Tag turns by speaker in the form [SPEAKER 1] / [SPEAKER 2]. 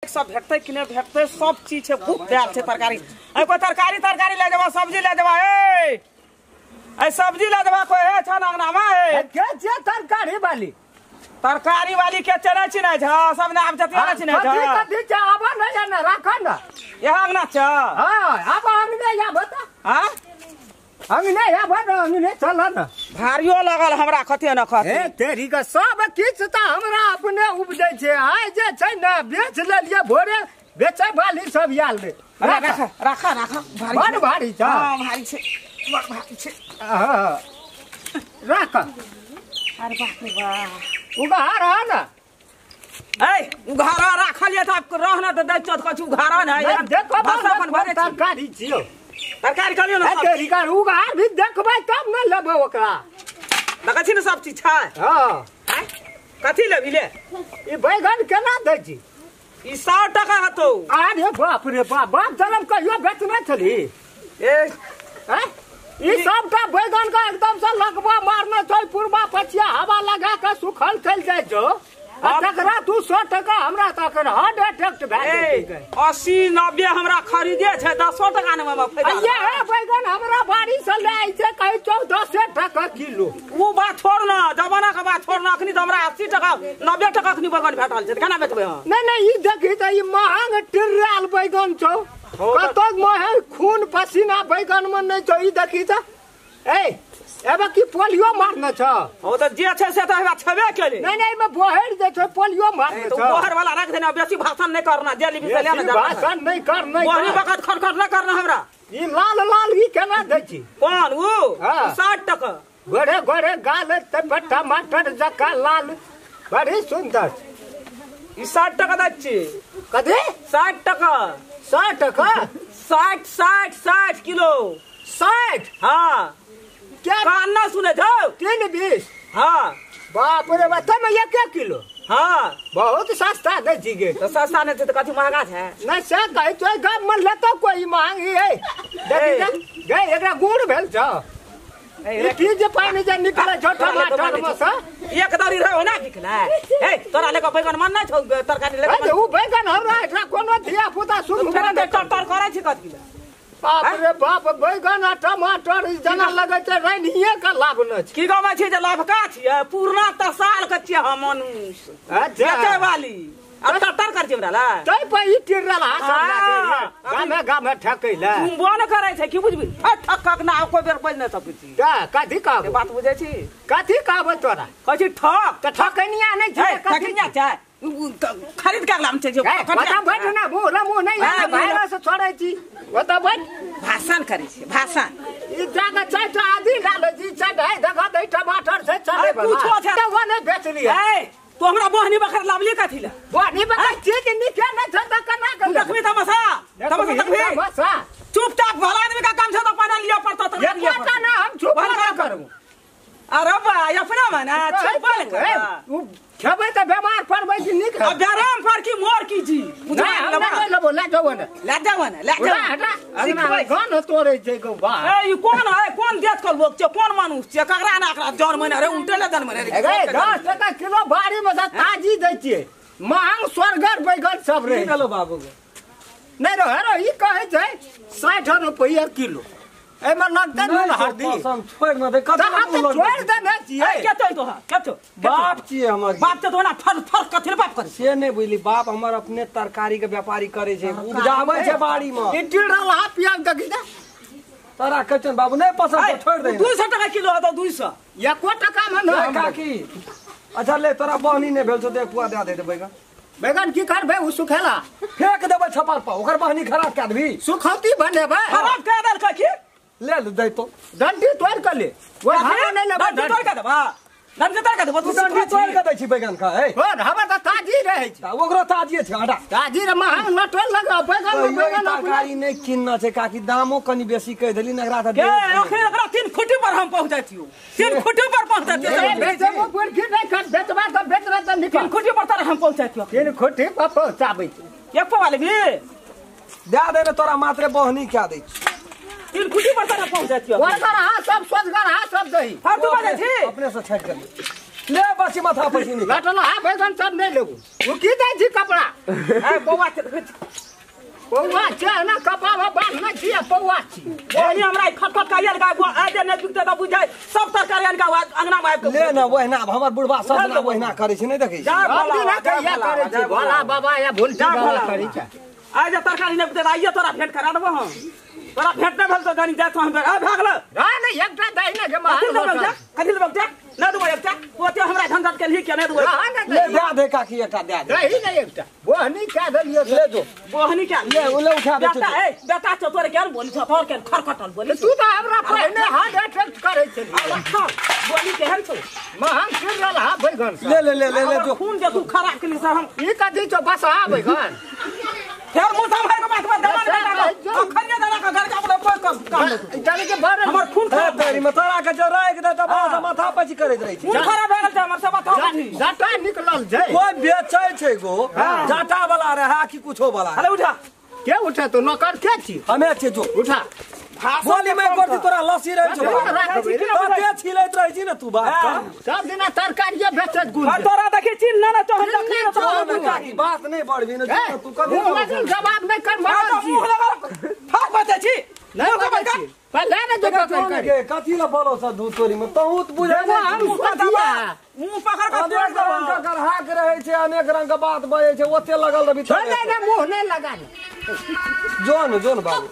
[SPEAKER 1] सब भेटतै कि नहि भेटतै सब चीज छै खूब दायल छै तरकारी। ए कोई तरकारी तरकारी ले जेबा सब्जी ले जेबा ए ए सब्जी ले जेबा कोई ए छन अंगना में ए
[SPEAKER 2] के जे तरकारी वाली
[SPEAKER 1] के चने चिनै छ सब नाम जतिया ना चिनै छ
[SPEAKER 2] कथी कथी छै आब नै ना राख न
[SPEAKER 1] यहाँ अंगना छ।
[SPEAKER 2] हां आब अंगने या बता।
[SPEAKER 1] हां
[SPEAKER 2] अंगने या बता अंगने चल न
[SPEAKER 1] भारियो लगल हमरा कथे न खते
[SPEAKER 2] ए तेरी का सब किछ त हमरा अपने उपजै छै। आइ जे छै न बेच लेलिए भोरे बेचै वाली सब आयल रे।
[SPEAKER 1] राख राख राख भारी
[SPEAKER 2] बड़ भारी छ।
[SPEAKER 1] हां भारी छै बड़ भारी छै।
[SPEAKER 2] हां राख।
[SPEAKER 1] अरे बाप रे बाप
[SPEAKER 2] उघार है ना
[SPEAKER 1] ए उघारा राखल ये त रहना त दै चत कछु उघारा न है।
[SPEAKER 2] देखो
[SPEAKER 1] अपन भरे
[SPEAKER 2] तरकारी छियो
[SPEAKER 1] तरकारी कहलियो ना
[SPEAKER 2] तेरी का उघार भी देखबै तब न लेबै ओकरा।
[SPEAKER 1] देखै छी न सब चीज छै।
[SPEAKER 2] हां
[SPEAKER 1] कथी लेबी ले
[SPEAKER 2] ई बैगन केना दै छी?
[SPEAKER 1] ई 100 टका हतो।
[SPEAKER 2] अरे बाप रे बाप बाप जनम कहियो बेचने छली
[SPEAKER 1] ए
[SPEAKER 2] हैं ई सबटा बैगन का एकदम से लगबा मारना छै पूर्वा पछिया हवा लगा के सुखल चल जाय छौ आ तकरा तू 100 टका हमरा तखन हार्ट अटैक भए जेतै।
[SPEAKER 1] 80 90 हमरा खरीदे छै 10 टका ने मामा फायदा।
[SPEAKER 2] ये है बैगन हमरा बाड़ी से ले आइ छै कहै छौ 10 टका किलो।
[SPEAKER 1] उ बात छोड़ ना जमाना के बात छोड़ ना अखनी त हमरा 80 टका 90 टका अखनी बैगन भेटल छै केना बेचबै हम?
[SPEAKER 2] नहीं नहीं ई देखी त ई महंग टिर्राल बैगन छौ कतौ महंग खून पसीना बैगन में नहीं छौ। ई देखी त ए एबे की पोलियो मारने छ।
[SPEAKER 1] हो त जे छै से त हमरा छबे केले।
[SPEAKER 2] नहीं नहीं एमे बोहर जे छै पोलियो मारने
[SPEAKER 1] छ। तो बोहर वाला रख देना बेसी भाषण नहीं करना जे लिबी से ले ना
[SPEAKER 2] भाषण नहीं करना
[SPEAKER 1] बोहरी बकत खटखट न करना हमरा।
[SPEAKER 2] ई लाल लाल ई केना दै छी?
[SPEAKER 1] कोन उ 60 टका
[SPEAKER 2] गोरे गोरे गाल त टमाटर जका लाल बड़ी सुंदर।
[SPEAKER 1] ई 60 टका दै छी।
[SPEAKER 2] कथी
[SPEAKER 1] 60 टका?
[SPEAKER 2] 60 टका
[SPEAKER 1] 60 60 60 किलो
[SPEAKER 2] 60।
[SPEAKER 1] हां
[SPEAKER 2] क्या
[SPEAKER 1] कान ना सुने छौ
[SPEAKER 2] 3.20।
[SPEAKER 1] हां
[SPEAKER 2] बाप रे बाप तमे 1 किलो।
[SPEAKER 1] हां
[SPEAKER 2] बहुत सस्ता दै छी गे।
[SPEAKER 1] तो सस्ता नहीं छै त कथी महंगा छै?
[SPEAKER 2] नहीं से कहै छै गाम में लेतो कोई महंगी है। देखी गे एकरा गुड़ भेल छ। ई की जे पानी जे निकले छ टमाटर में से
[SPEAKER 1] एक दरी रहे ना बिकलै। ए तोरा लेके बैगन मन नै छौ तरकारी लेके?
[SPEAKER 2] अरे उ बैगन हमरा एकरा कोनो धिया पुता सुन
[SPEAKER 1] फेर तर करै छी कथी ले?
[SPEAKER 2] बाप रे बाप बैगन आ टमाटर जना लगै छै रैनिये के लाभ न छै।
[SPEAKER 1] की गबै छी जे लाभका छियै पुरना त साल के छियै हम मनुष्य
[SPEAKER 2] अच्छा
[SPEAKER 1] बेचै वाली आ तर कर छी हमरा ला
[SPEAKER 2] तै पर ई टिरल हाथ लागे गामे गामे ठकै ले
[SPEAKER 1] तुमबो न करै छै की बुझबी? ठक ठक ना कोई बेर बज नै सकै छी।
[SPEAKER 2] का कथी कहबो
[SPEAKER 1] बात बुझै छी?
[SPEAKER 2] कथी कहबो तोरा?
[SPEAKER 1] कहै छी ठक
[SPEAKER 2] त ठकनिया नै छै
[SPEAKER 1] ठकनिया छै खरीद के लाम छै
[SPEAKER 2] ओता बैठ ना मुंह मुंह नहीं है भाईरा से छोड़ै छी ओता बैठ
[SPEAKER 1] भाषण करै छी भाषण।
[SPEAKER 2] ई जाके चारिटा आदि डालै छी चढ़ाई देखो त टमाटर छै चढ़ै
[SPEAKER 1] पूछो छै
[SPEAKER 2] त वो नहीं बेचली
[SPEAKER 1] ए तो हमरा बोहनी बखर लावली कथी ले?
[SPEAKER 2] बोहनी बखर चीज नीके नै छै त केना के
[SPEAKER 1] देखबी तमाशा तमाशा देखबी
[SPEAKER 2] तमाशा।
[SPEAKER 1] चुपचाप भला आदमी का काम छै त पाना लिया पड़तो त
[SPEAKER 2] लिया पड़तो ना हम चुप ना करू।
[SPEAKER 1] अरे बा अपना माना चुप कर
[SPEAKER 2] उ खेबै त बेमार पड़बै कि नीक?
[SPEAKER 1] अब बेराम पर की मोर की जी
[SPEAKER 2] बुझा लेबो लेबो ले जाओ ने
[SPEAKER 1] ले जाओ ने ले जाओ
[SPEAKER 2] हटा सिखबै कोन तोड़ै छै गौ बा।
[SPEAKER 1] ए ई कोन है कोन देश के लोग छै कोन मनुष्य छै ककरा ना एकरा जन मने रे उल्टे ले जन मने रे।
[SPEAKER 2] ए 10 टका किलो बाड़ी में से ताजी दै छियै महंग स्वर्गर बैगन सब रे।
[SPEAKER 3] की कहलो बाबू
[SPEAKER 2] नहीं रो हेरो ई कहै छै 60 रुपया किलो एमे लगतै नून हरदी।
[SPEAKER 3] कसम छोड़ न दे कत
[SPEAKER 2] छोड़ दे ने छियै
[SPEAKER 1] केतो तो केतो
[SPEAKER 3] बाप छियै हमर
[SPEAKER 1] बाप त तोना फर फर कथि बाप करे
[SPEAKER 3] से नहीं बुझली। बाप हमर अपने तरकारी के व्यापारी करे छै उपजाबै छै बाड़ी में।
[SPEAKER 2] ई टिरल हा पियाज देखी दे
[SPEAKER 3] तोरा कहछन बाबू नहीं पसंद तो छोड़ दे।
[SPEAKER 1] 200 टका किलो हतो 200
[SPEAKER 2] एको टका में न
[SPEAKER 3] काकी। अच्छा ले तोरा बहनी नहीं भेल छौ देख पुआ दे दे बैगन।
[SPEAKER 2] बैगन की करबै उ सुखेला
[SPEAKER 3] फेंक देबै छपार पर ओकर बहनी खराब कए देबी
[SPEAKER 2] सुखौती बनेबै
[SPEAKER 1] खराब कए देलकै की
[SPEAKER 3] ले ले दे तो
[SPEAKER 2] डंडी तोड़ के ले वो भाड़ा नहीं लेबै
[SPEAKER 1] डंडी तोड़ के देबा डंडी तोड़ के देबा
[SPEAKER 3] तू डंडी तोड़ के दै छी बैगन का ए
[SPEAKER 2] हो हमर त ताजी रहै छै
[SPEAKER 3] ओकरो ताजी छै हटा
[SPEAKER 2] ताजी रे महंग लटल लगा बैगन में बैगन
[SPEAKER 3] तरकारी नहीं किनना छै काकी दामो कनी बेसी कह देली नगरा त
[SPEAKER 1] के आखिर एकरा 3 खुटी पर हम पहुंचतियो 3 खुटी पर पहुंचतियो
[SPEAKER 2] बेचबो पुरखी नहीं कर बेचबा त बेचबा त निकल
[SPEAKER 1] 3 खुटी पर तर हम पहुंचतियो
[SPEAKER 2] 3 खुटी पर पहुंचाबै
[SPEAKER 1] एक पवा लेबी
[SPEAKER 3] दे दे रे तोरा मात्रे बहनी क्या दै
[SPEAKER 1] 3 खुटी पर तर पहुंचतियो
[SPEAKER 2] वरगर हां सब सोचगर हां सब दही
[SPEAKER 1] फालतू बाजै छी
[SPEAKER 3] अपने से छाट कर ले बसी माथा पसी नहीं
[SPEAKER 2] लटल हा बैगन सब नहीं लेबू वो की दै छी कपड़ा
[SPEAKER 1] ए बौआ
[SPEAKER 2] पौआ छै ना कपड़ा में बांधने छी पौआ छी
[SPEAKER 1] ओनी हमरा खटखट का आयल गा आ जे नै बिकते त बुझाय सब तरकारी अनका अंगना में आबि
[SPEAKER 3] ले ना ओहिना हमर बुढ़बा सब ना ओहिना करै छै नै देखै
[SPEAKER 1] जा
[SPEAKER 2] भोला कहिया करै छै भोला बाबा या भोलटी बाबा करै छै
[SPEAKER 1] आ जे तरकारी नै बिकते त आइए तोरा भेंट करा देबो हम तोरा भेंट नै भेल त जानी जाय हम आ भागल
[SPEAKER 2] ना नै एकटा दही ने जमा
[SPEAKER 1] कथि लेबौ जा नै देबो एकटा ओते हमरा झंझट के ली के नै देबो
[SPEAKER 3] ले दे दे काकी एकटा दे दे
[SPEAKER 2] दही नै एकटा बोहनी क्या देलियो
[SPEAKER 3] ले जो
[SPEAKER 1] बोहनी क्या
[SPEAKER 3] ले ले उठा दे
[SPEAKER 1] बेटा ए बेटा छौ तोरे केन बोली छौ तोर केन खरखटल बोली
[SPEAKER 2] तू त हमरा पहिने हार्ट अटैक करै छली
[SPEAKER 1] बोली केहन छौ
[SPEAKER 2] महंग फिर रहल हा बैगन
[SPEAKER 3] ले ले ले ले जो
[SPEAKER 1] खून जे तू खराब केली से हम
[SPEAKER 2] ई कथी छौ बस हा बैगन
[SPEAKER 1] फेर मुंह सम्हार के बात बात दमान बेटा अखन दादा के घर के अपना कोई काम काम
[SPEAKER 2] जाने के बारे
[SPEAKER 1] हमर खून खराब
[SPEAKER 3] तेरी में तोरा के जो राख दे त बस माथा पची करैत रहै छै
[SPEAKER 1] खून खराब भए गेल छै हमर सब माथा पची
[SPEAKER 2] जाटा निकलल छै
[SPEAKER 3] कोई बेचै छै गो जाटा वाला रहा कि कुछो वाला
[SPEAKER 1] अरे उठा
[SPEAKER 2] के उठा तो नौकर के छी
[SPEAKER 3] हमे छी जो
[SPEAKER 2] उठा
[SPEAKER 3] बोली में करती तोरा लस्सी रहै छौ तते छिलैत रहै छी ने तू बात
[SPEAKER 2] सब दिना तरकारी बेचैत गुल
[SPEAKER 1] तोरा देखै छी न न तो हम देखली न
[SPEAKER 3] तो बात नहीं बढ़बी न तू कभी
[SPEAKER 2] जवाब नहीं कर मारल छी
[SPEAKER 1] मुंह लगा फाक बात छी
[SPEAKER 2] नहीं बात छी पहले ने जो पकड़
[SPEAKER 3] के कथि ल बोलो स दूध तोरी में तहु त बुझै
[SPEAKER 2] हम
[SPEAKER 1] मुंह पकड़ के
[SPEAKER 3] अनेक रंग के ग्राहक रहै छै अनेक रंग के बात बजै छै ओते लगल रहबी
[SPEAKER 2] नहीं नहीं मुंह नहीं लगा
[SPEAKER 3] जोन जोन बाबू।